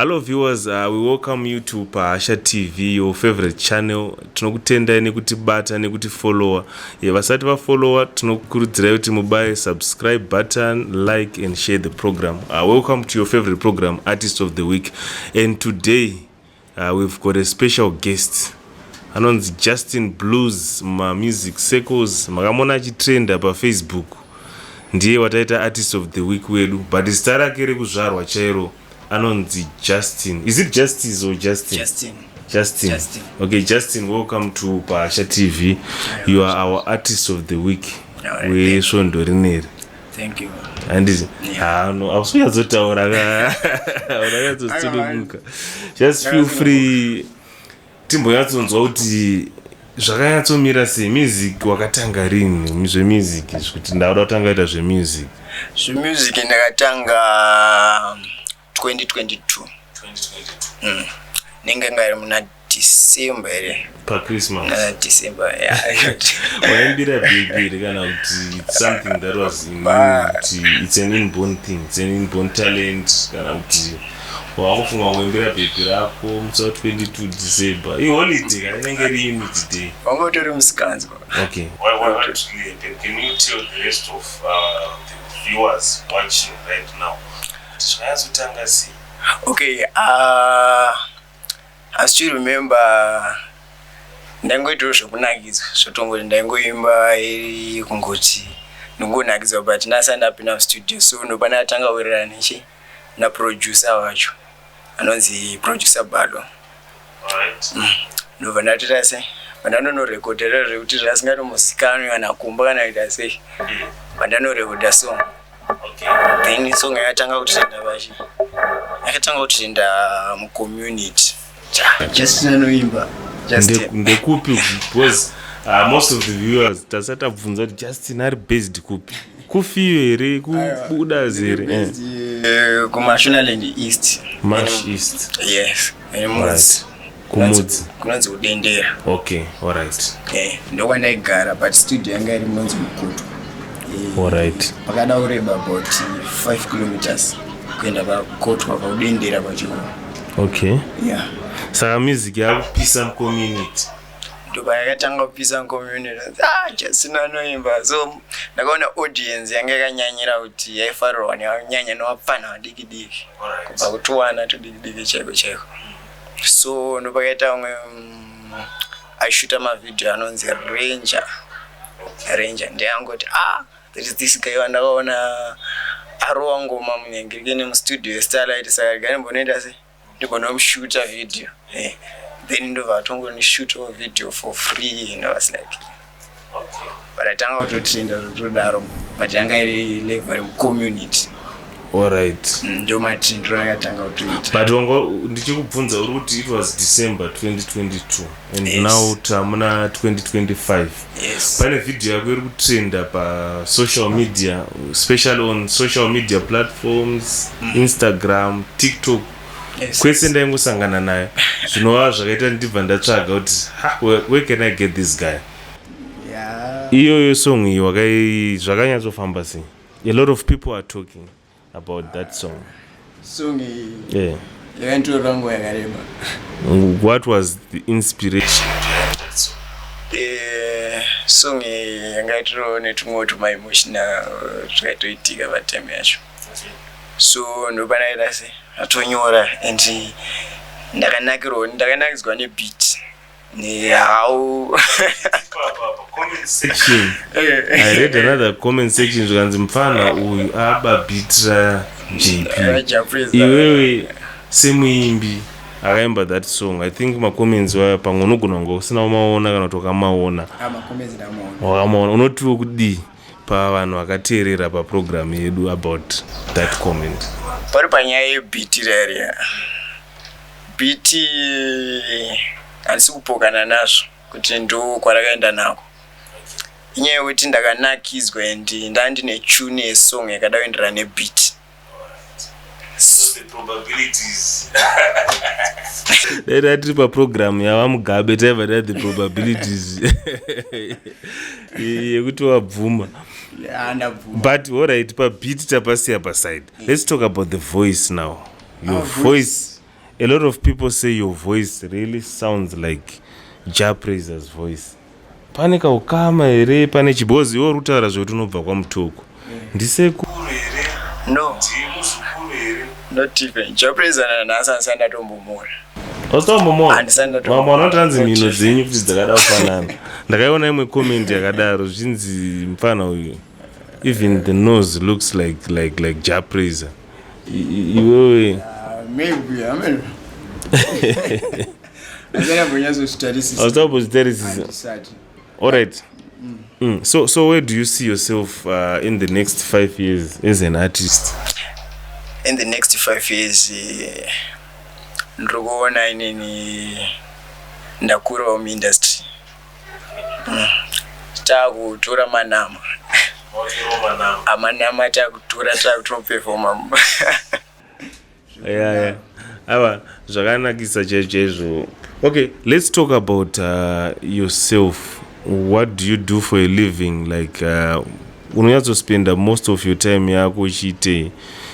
Hello viewers, we welcome you to Pahasha TV, your favorite channel. Tinokutendai nekutibata nekutifollowa. Vasati vafollowa, tinokurudzirai kuti mubaye subscribe button, like and share the program. Welcome to your favorite program, Artist of the Week. And today we've got a special guest. Anonzi Justin Blues mumamusic circles. Makamona achitrenda paFacebook. Ndiye wataita Artist of the Week wedu, but zita rake rekuzvarwa chairo anonzi Justin. Is it Justice or Justin? Justin. Justin. Justin. Okay, Justin, welcome to Pahasha TV. You are our Artist of the Week Alright. wesvondo rineri. Thank you. Handiti? Yeah. Hano ausinyatsotaura, unanyatsosununguka. Just feel free, timbonyatsonzwa kuti zvakanyatsomira sei. Music wakatanga rini, zvemusic izvi, kuti ndauda kutanga kuita zvemusic? Zvemusic ndakatanga 2022. Nenge ngari muna December here. PaChristmas? Na December, yeah. Waimbira baby here kana kuti it's something that was in you, kuti it's an inborn thing, it's an inborn talent, kana kuti wakufunga kungoimbira baby rako musi wa22 December, iholiday kana inenge iri Unity Day? Wanga utori musikanzwa. Okay, what really happened? Can you tell the rest of the viewers watching right now kuti zvakanyatsotanga sei? Okay, I still remember ndaingoitawo zvokunakidzwa, zvotongoti ndaingoimba iri kungoti ndingonakidzwa, but ndasati ndapinda mustudio. So ndopandatanga kuwirirana nechi naproducer wacho anonzi Producer Balo. Ndobva ndatoita sei, pandanonorekodhera zvekuti zvasingatombozikanwi kana kumba kana kuita sei, pandanorekodha song. Then song yakatanga kutrenda pachi, yakatanga kutrenda mucommunity. Justin anoimba, Justin. Ndekupi? Because most of the viewers tasati tabvunza kuti Justin ari based kupi, kufiyo here, kubudas here? Eh, kuMashonaland East. Mash East? Yes, Mudzi. Kumudzi. Kunonzi Kudendera. Okay, alright. Eh, ndokwandaigara, but studio yanga iri munonzi Mukutu. Eh, pakada kureba about 5 kilometers kuenda paKotwa, paKudendera pachikoro. Yeah. Saka music yakupisa mucommunity? Ndopa yakatanga kupisa mucommunity. Ah, Justin anoimba. So ndakaona audience yanga yakanyanyira kuti yaifarirwa nenyanya nevapfana vadiki diki, kubva kutuwana tudiki diki chaiko chaiko. So ndopakaita umwe aishuta mavhidhiyo anonzi Ranger. Ranger ndeyangoti, "Ah, there is this guy wandakaona arowa ngoma munyangirikeni mustudio yeStarlight, saka regai ndimbonoita sei, ndimbonomushuta video." Eh, then ndobva atongonishutawo video for free and I was like, but atanga kutotrenda zvotodaro, but yanga iri level yemucommunity. Ndo matrendero akatanga kutoita. But wanga ndichikubvunza, uri kuti it was December 2022 and Yes. now tamuna 2025. Yes. Pane vhidhiyo yako iri kutrenda pasocial media, especially on social media platforms, Instagram, TikTok, kwese ndaingosangana nayo, zvinova zvakaita ndibva ndatsvaga kuti, "Ha, where can I get this guy?" Iyoyo song iyi wakai, zvakanyatsofamba sei? A lot of people are talking about that song. Song iyi yakanditorera nguva yakareba. What was the inspiration behind that song? Eh, song iyi yanga itoriwo netumwewo tumaemotional twakaitoitika patime yacho. So ndopanaita se atonyora and ndakanakirwa, ndakanakidzwa nebeat nehau. Comment section, I read another comment section, zvikanzi mufana uyu aba beat raJP. Iwewe semuimbi akaimba that song, I think macomments waya pamwe unogona kunge usina kumaona kana kuti wakamaona. Wakamaona, unotiwo kudii pavanhu vakateerera paprogramu yedu about that comment? Pari panyaya yebeat rariya, beat handisi kupokana nazvo kuti ndo kwarakaenda nako. Inyaya yekuti ndakanakidzwa and ndaa ndine tune yesong yakada kuenderana nebeat. So the probabilities, dai tatiri paprogramu yavaMugabe, taibva ta the probabilities yekuti wabvuma. Ndabvuma. But alright, pabeat tapasiya paside, let's talk about the voice now, your Our voice. A lot of people say your voice really sounds like Jah Prayzah's voice. Pane kaukama here, pane chibhozi? Iwe uri kutaura zvekuti unobva kwaMutoko, ndisekuru here? No. Ndimuzukuru here? Not even Jah Prayzah. Nanhasi handisati ndatombomuona. Wasitombomona? Handisati ndatombomuona. Vamwe vanoti hanzi mhino dzenyu kuti dzakada kufanana. Ndakaiona imwe comment yakadaro, zvinzi mufana uyu, even the nose looks like Jah Prayzah. Iwewe? Maybe, I mean, andambonyatsozvitarisisa. Ausitambozvitarisisa? Handisati. Alright. So where do you see yourself in the next 5 years as an artist? In the next 5 years, ndiri kuona inini ndakurawo muindustry, Taakutora manama, amanama taakutora, taakutoperforma. Yeah. Aiwa, zvakanakisa chaizvo chaizvo. Okay, let's talk about yourself. What do you do for a living? Like, unonyatsospenda most of your time yako uchiitei?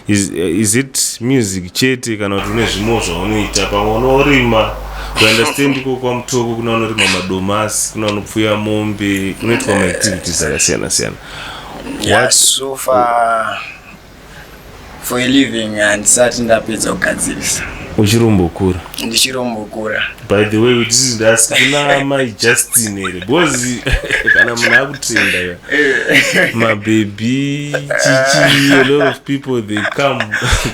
Is it music chete, kana kuti une zvimwewo zvaunoita? Pamwe unorima. Kuunderstand iko kwaMutoko kuna unorima madomasi, kuna unopfuya mombe, kunoitwa maactivities akasiyana siyana. Yeah, so far for a living handisati ndapedza kugadzirisa. Uchirombokura? Ndichirombokura. By the way, we didn't ask, kuna mai Justin here? Because kana munhu akutrenda ya mabhebhi chichi, a lot of people, they come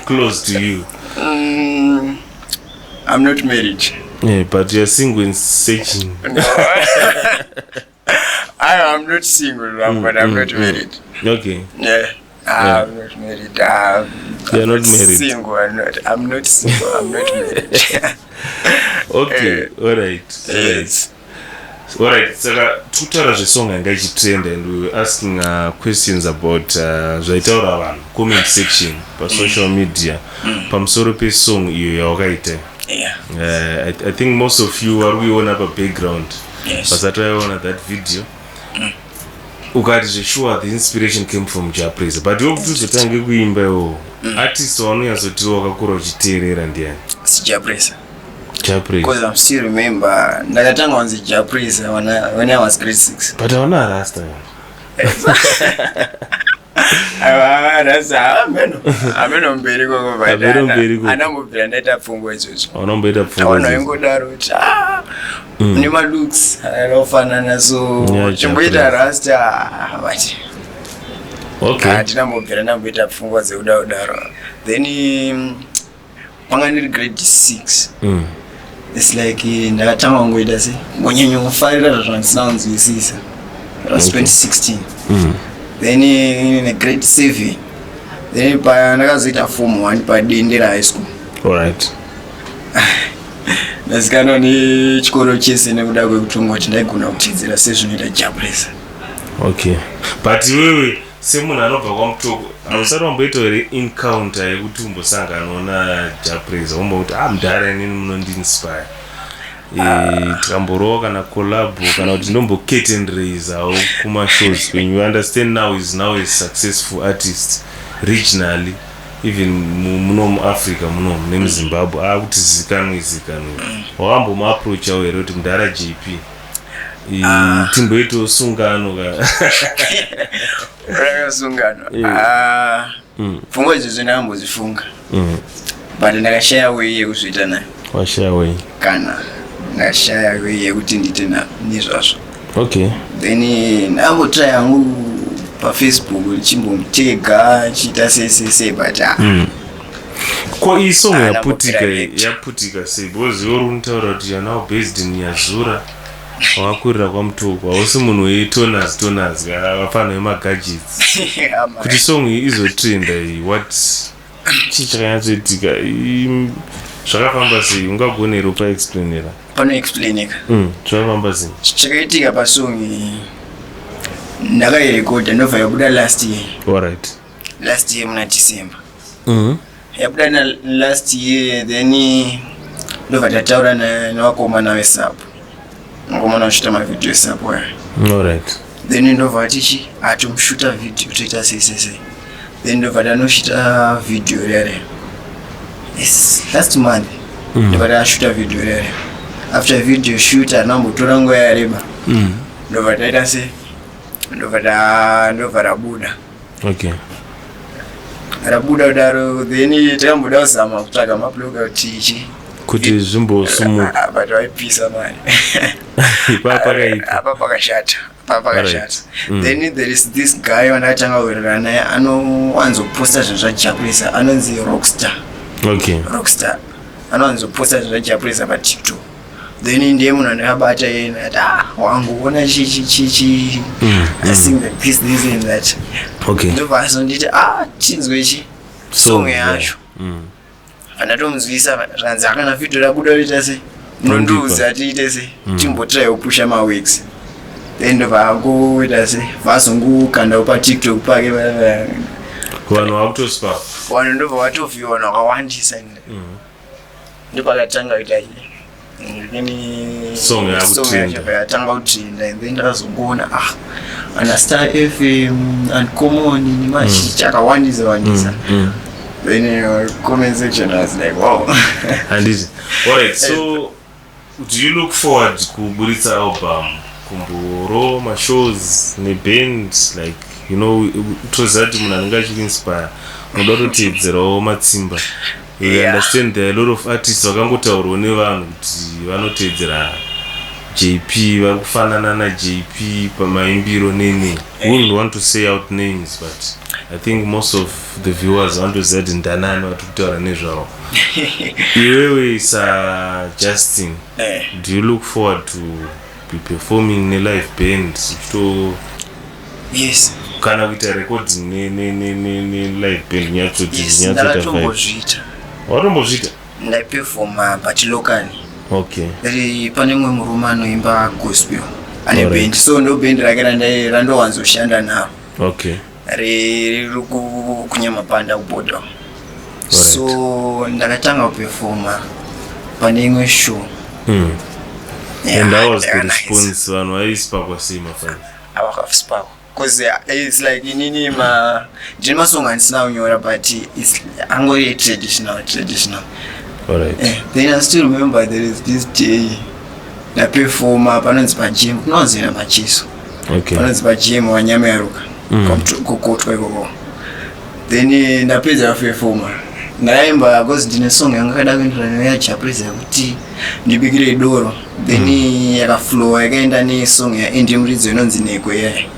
close to you. I'm not married. Yeah, but you're single and searching? No. I'm not single, but I'm not married. Yeah. I'm not married. You're I'm not married. Single. I'm not. I'm not single. I'm not married. Okay, all right. Yes. Alright, saka tikutaura zvesong yanga ichitrenda, and we were asking questions about zvaitaura vanhu, comment section pasocial media pamusoro pesong iyo yawakaita. I think most of you vari kuiona pabackground. Vasati vaiona that video, ukati zvesure the inspiration came from Jah Prayzah, but iwe kuti uzotange kuimba iwowo, artist waunonyatsoti wakakura uchiteerera ndiani? It's Jah Prayzah. Jah Prayzah? Because I'm still remember ndakatanga kunzi Jah Prayzah when I was grade 6. But hauna rasta. Rasta ameno. Ameno mberi koko but Ameno mberi koko. Andambobvira ndaita pfungwa idzodzo. Hauna pfungwa Awana idzodzo. ingodaro kuti, ah, une malooks anofanana, so chimboita Jah Prayzah. rasta, but handina mbobvira ndamboita pfungwa dzekuda kudaro. Then panga ndiri grade 6, it's like ndakatanga kungoita se ngonyanya kufarira zvandisina kunzwisisa. That was 2016. Then negrade 7, then pandakazoita form 1 paDendera High School, ndazikanwa nechikoro chese nekuda kwekutongoti ndaigona kutedzera sezvinoita Jah Prayzah. Okay, but iwewe semunhu anobva kwaMutoko, hausati wamboita here encounter yekuti umbosanganawo naJah Prayzah, umbokuti, "Ah, mudhara, inini munondiinspire"? Tikamborova kana collab, kana kuti ndomboketenreisawo kumashows kwenyu? You understand, now is now a successful artist regionally, even muno muAfrica munomu nemuZimbabwe, akuti zikanwe zikanwe. Wakambomuapproachawo here kuti, "Mudhara JP, timboitawo sungano ka"? Rakasungano? Pfungwa idzodzo ndakambodzifunga, but ndakashaya way yekuzviita nayo. Washaya way? Kana ndakashaya way yekuti ndiite nezvazvo. Then ndambotry hangu paFacebook ndichimbomutega, chiita sei sei sei, but ah, Ko iyi song Ah, yaputika ndambobvira react. yaputika sei? Because iwe uri kunitaura kuti you are now based in Nyazura, wakakurira kwaMutoko, hausi munhu weitonas tonas, vafana vemagadgets. Kuti song iyi izotrenda iyi, what, chii chakanyatsoitika? Zvakafamba sei? Ungagone here upaexplainera? Panoexplainika. Zvakafamba sei? Chakaitika pasong iyi, ndakairekodha, ndobva yabuda last year. Last year muna December. Yabuda na last year, then ndobva tataura nevakomana vesapo, mukomana ushuta mavhidhiyo esapo aya. Then ndobva tichi atomushuta vhidhiyo, toita sei sei sei, then ndobva tanoshuta vhidhiyo riya riya. Yes, last month. Ndobva tashuta video rere. After video shoot, anambotora nguva yareba, ndobva taita se ndobva rabuda. Rabuda kudaro, then takamboda kuzama kutsvaga mabloga kuti ichi kuti zvimbosumuka. Ah, but waipisa mani. Ipa pakaipa. Apa pakashata, apa pakashata. Then there is this guy wandakatanga kuwirirana naye, anowanzoposta zvinhu zvaJah Prayzah, anonzi Rockstar. Rockstar anowanzoposta zvinhu zvaJah Prayzah paTikTok. Then ndiye munhu andakabata yena, ati, "Ah, wangu, ona chichi chichi, I sing like this, this and that." Ndobva azonditi, "Ah, chinzwe chi song yacho." Andatomuzwisa, zvanzi, "Akana video rabuda, roita se munondiudza, tiite se timbotrai kupusha maweeks." Then ndobva angoita se vazongokandawo paTikTok pake. Vanhu vakutospa. Vanhu ndobva vatovhiwa, vanhu vakawandisa. Ndopakatanga kuita Song yakutrenda. Yatanga kutrenda, and then ndakazongoona, ah, ana Star FM, Uncommon, nemachichi akawandisa wandisa. Then comment section, I was like, "Wow." Handiti? Alright, so do you look forward kuburitsa album, kumboro mashows neband? Like, toziva kuti munhu anenge achiinspire, unoda kutoteedzerawo matsimba. We understand there are a lot of artists vakangotaurwawo nevanhu kuti vanoteedzera JP, vari kufanana naJP pamaimbiro nene. We wouldn't want to say out names, but I think most of the viewers vanotoziva kuti ndanani vari kutaura nezvavo. Iwewe saJustin, do you look forward to be performing nelive band uchito Yes. kana kuita recording nelive band nyatsoti Yes. nyatsoita vibe? Ndakatombozviita. Watombozviita? Ndaipefoma, but locally. Ri pane mumwe murume anoimba gospel, ane band, so ndo band rake randowanzoshanda naro. Riri kuNyamapanda, kubhodha. So ndakatanga kupefoma pane imwe show. Yeah, And how was the yakanakisa. response? Vanhu vaispakwa sei, mafans? Avakafisipako, because it's like inini ma ndine masong andisina kunyora, but it's angori traditional traditional. Then I still remember there is this day ndapefoma panonzi pagym, kunonzi Machiso. Panonzi pagym waNyamayaruka. Kukotwa ikoko. Then ndapedza kupefoma, ndaimba, because ndine song yanga kada kuenderana neyaJah Prayzah yekuti "Ndibikire Doro". Then yakaflowa, yakaenda nesong yaAndy Muridzo inonzi "Neko" iyayo.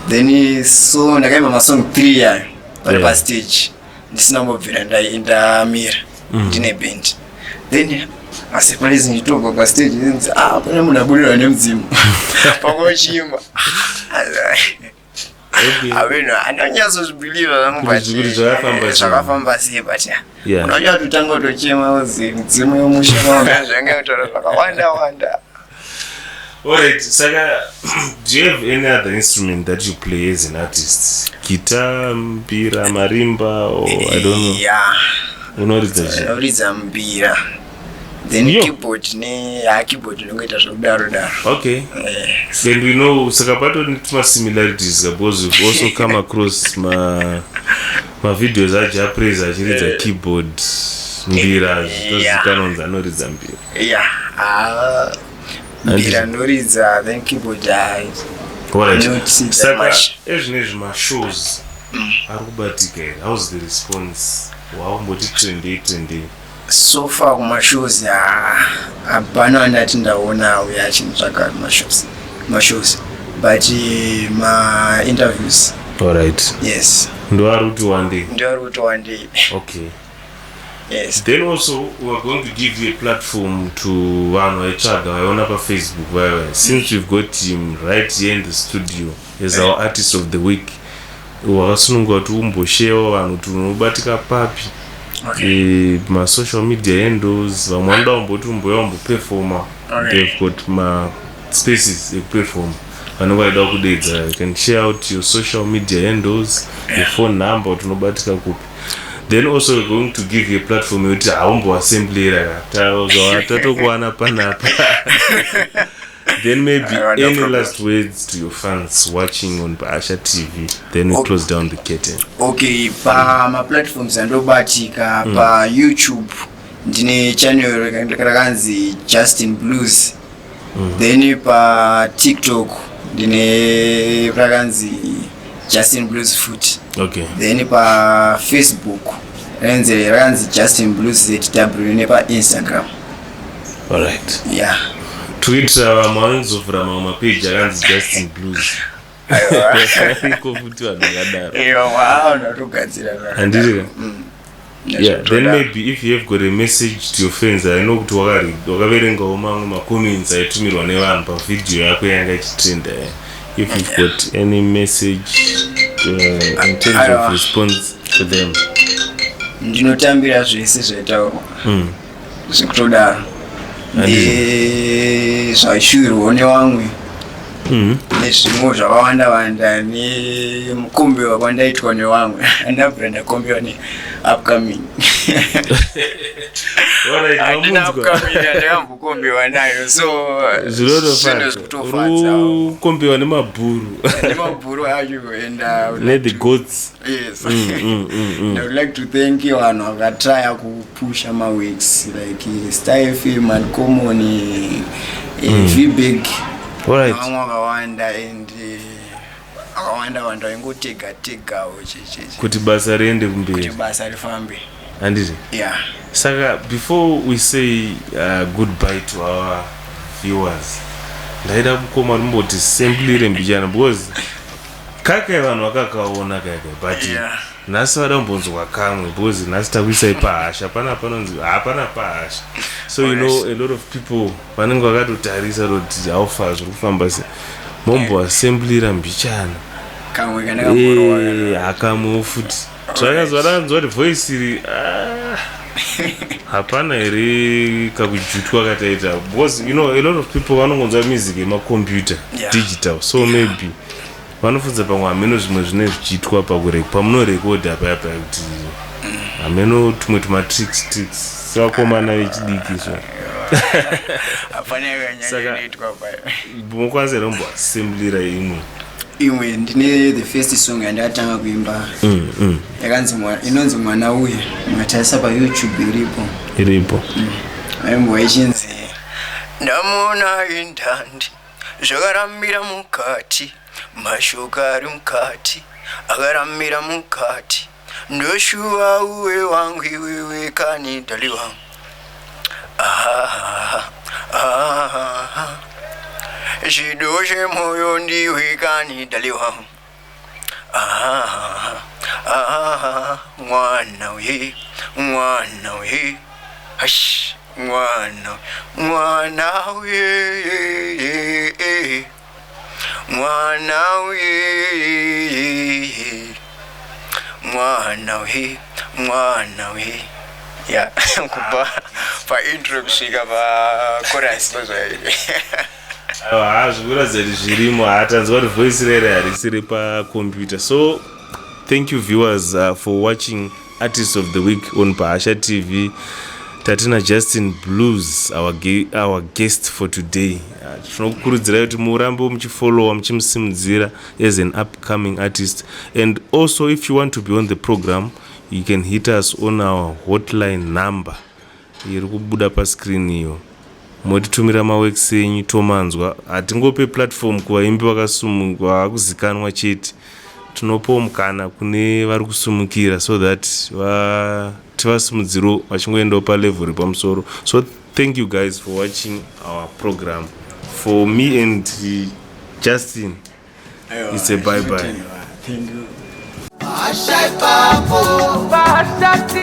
Then so ndakaimba masong 3 yayo pari pastage, ndisina kumbobvira ndamira. Ndine band. Then asurprise, ndichitobva pastage, inzi, "Ah, pane munhu abudirwa nemudzimu pangochimba." Aveno anonyatsozvibhiliva vangu. Kuti zvakafamba sei. Zvakafamba sei, but unonya kutotanga kutochema, uzi mudzimu yomusha manga zvanga kutaura zvakawanda wanda. Alright, saka do you have any other instrument that you play as an artist? Guitar, mbira, marimba, or I don't know. Yeah. Unoridza chii? Unoridza mbira, then Yo. keyboard, ne ya keyboard inongoita zvekudaro daro. And we know saka patori tuma similarities, because we've also come across ma videos aJah Prayzah achiridza keyboard, mbira, zvitozikanwa kunzi anoridza mbira. Yeah, ah, mbira noridza, then keyboard hai. Not that Saka much. ezvinezvi mashows ari kubatika here? How's the response? Wakumboti trendei trendei? So far kumashows hapana andati ndaona auya achinitsvaga kumashows, but mainterviews. Yes. Ndo ari kuti wandei? Ndio ari kuti wandei. Yes. Then also we are going to give you a platform to vanhu vaitsvaga, vaiona paFacebook vaiva. Since we've got him right here in the studio as our artist of the week, wakasununguka kuti umboshewa vanhu kuti unobatika papi. Masocial media handles, vamwe vanoda kumboti umboya umboperforma. They've got maspaces ekuperforma, vanenge vaida kudedza. You can share out your social media handles, your phone number, kuti unobatika kupi. Then also we're going to give you a platform yekuti haumboasemblera, tatokuwana panapa. Then maybe No any problem. last words to your fans watching on Paasha TV, then we close down the curtain. Okay, pamaplatforms andobatika, paYouTube Ndine channel rakanzi Justin Blues. Then paTikTok ndine rakanzi Justin Blues futi. Then paFacebook rakanzi Justin Blues ZW, nepaInstagram. Alright. Yeah. Twitter vamwe vanozovhura mamwe mapeji akanzi Justin Blues, ariko futi vanhu vakadaro. Iwa, ndatogadzira. Handiti? Yeah, then maybe if you have got a message to your friends, I know kuti wakaverengawo mamwe macomments aitumirwa nevanhu pavhidhiyo yako yanga ichitrenda. If you've got any message in terms of Aiwa. response to them. Ndinotambira zvese zvaitaurwa zvekutodaro nezvashuwirwawo nevamwe nezvimwe zvakawanda wanda, nemukombewa kwandaitwa nevamwe. Andabvira ndakombewa neupcoming. Alright, Handina mamunzwa. upcoming andakambokombewa nayo, so zvinhu Zvinotofadza. zvekutofadza. Uri kukombewa nemabhuru. Nemabhuru acho and I would nethe goats. Yes. I would like to thank you vanhu vakatraya kupusha maworks like Star FM and Common, Vbig, vamwe vakawanda and vakawanda wanda vaingotega tegawo checheche kuti basa riende kuti kumberi. Basa rifambe. Handiti? Yeah. Saka before we say goodbye to our viewers, ndaida kukoma rimboti semplire mbichana, because kakai vanhu vakakaona kaikai, but nhasi vada kumbonzwa kamwe, because nhasi takuisai pahasha pana panonzi hapana pahasha. So you know a lot of people vanenge vakatotarisa kuti haufa zviri kufamba se momboasemblira mbichana. Kamwe kandakamborowa. Hakamwewo futi zvakazvadanzwa kuti voice iri, ah, hapana here kakujutwa kataita, because you know a lot of people vanongonzwa music yemakombyuta, digital, so maybe vanofunza pamwe hameno zvimwe zvine zvichiitwa pamunorekodha paya paya, kuti hameno tumwe tumatricks tricks sevakomana vechidiki so. Hapana yakanyanya inoitwa payo. Mokwanisa here kumboasemblira imwe? Imwe ndine the first song yandakatanga kuimba yakanzi inonzi Mwana Uye. Mukatarisa paYouTube iripo. Iripo. Aimbwa ichinzi ndamona indandi zvakarambira mukati, mashoko ari mukati akarambira mukati, ndoshuva uwe wangu iwewe kani dali wangu. Ahaha, ahaha. Chido chemoyo ndiwe kani dali wangu. Ahaha, ahaha. Mwana uye, mwana uye, hash, mwana, mwana uye, mwana uye, mwana uye, mwana uye. Ya, kubva paintro kusvika pachorus ndozvairi. Ha, zvikuratidza kuti zvirimo. Hatanzwa kuti voice rere harisiri pakombyuta. So thank you, viewers, for watching Artist of the Week on Pahasha TV. Tatina Justin Blues, our guest for today. Tinokurudzirai kuti murambe muchifollowa, muchimusimudzira as an upcoming artist. And also, if you want to be on the program, you can hit us on our hotline number iri kubuda pascreen iyo, motitumira maworks enyu tomanzwa. Hatingope platform kuvaimbi vakakuzikanwa chete, tinopawo mukana kune vari kusumukira so that tivasimudzirewo vachingoendawo palevel repamusoro. So thank you guys for watching our program. For me and Justin, it's a bye bye. Thank you. Pasha ipapo. Pasha.